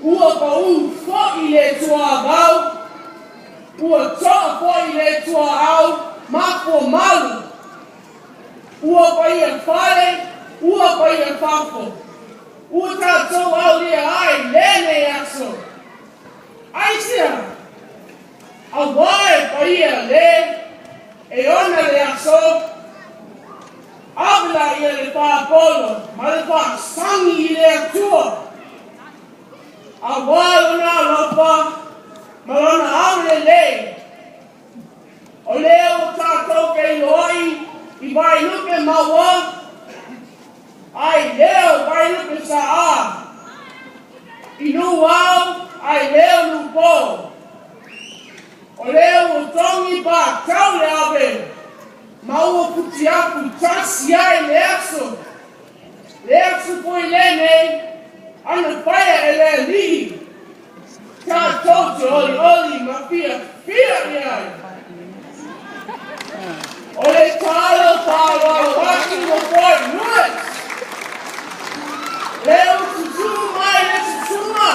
Ua paū foʻi le tuavau, ua toa foʻi le tuaau ma fuamalu. Ua paia fale, ua paia fafo. Ua tatou aulia ai lenei aso. Aisea? Auā e paia le e ona le aso. Ave laia le faapolo ma le faasagi i le Atua. Auā lona alofa ma lona aulelei. O lea ua tatou feiloai i Vailupe maua ae leo Vailupe saā. I Nuuao ae leo Nuupo. O lea ua togi patau le ave ma ua futiafu tasi ai le aso. Le aso foi lenei ana faia e le Alii tatou te olioli ma fiafia i ai. O le tatalo faaaloalo atu mo Fort Lewis. Lea ua susuu mai le susuga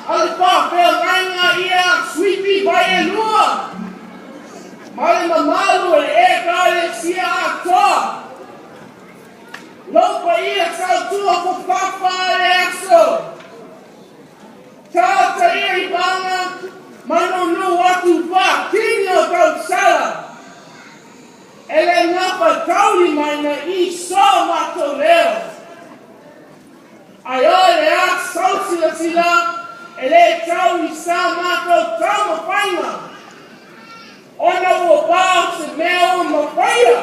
a le faafeagaiga ia Suipi Vaielua ma le mamalu o le Ekalesia atoa. Lou paia sautua fofafa le aso. Taota ia i paga ma nūnū atu faatini o tausala. E le gafataulimaina i so matou leo. Ae o le a sau silasila e le tau i sa matou taumafaiga ona ua pau se mea ua mafaia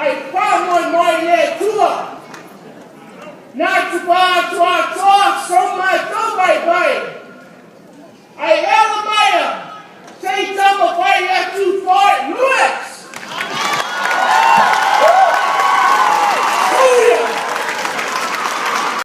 ae faamoemoe i le Atua. Na tupa atu atoa so matou vaivai. Ae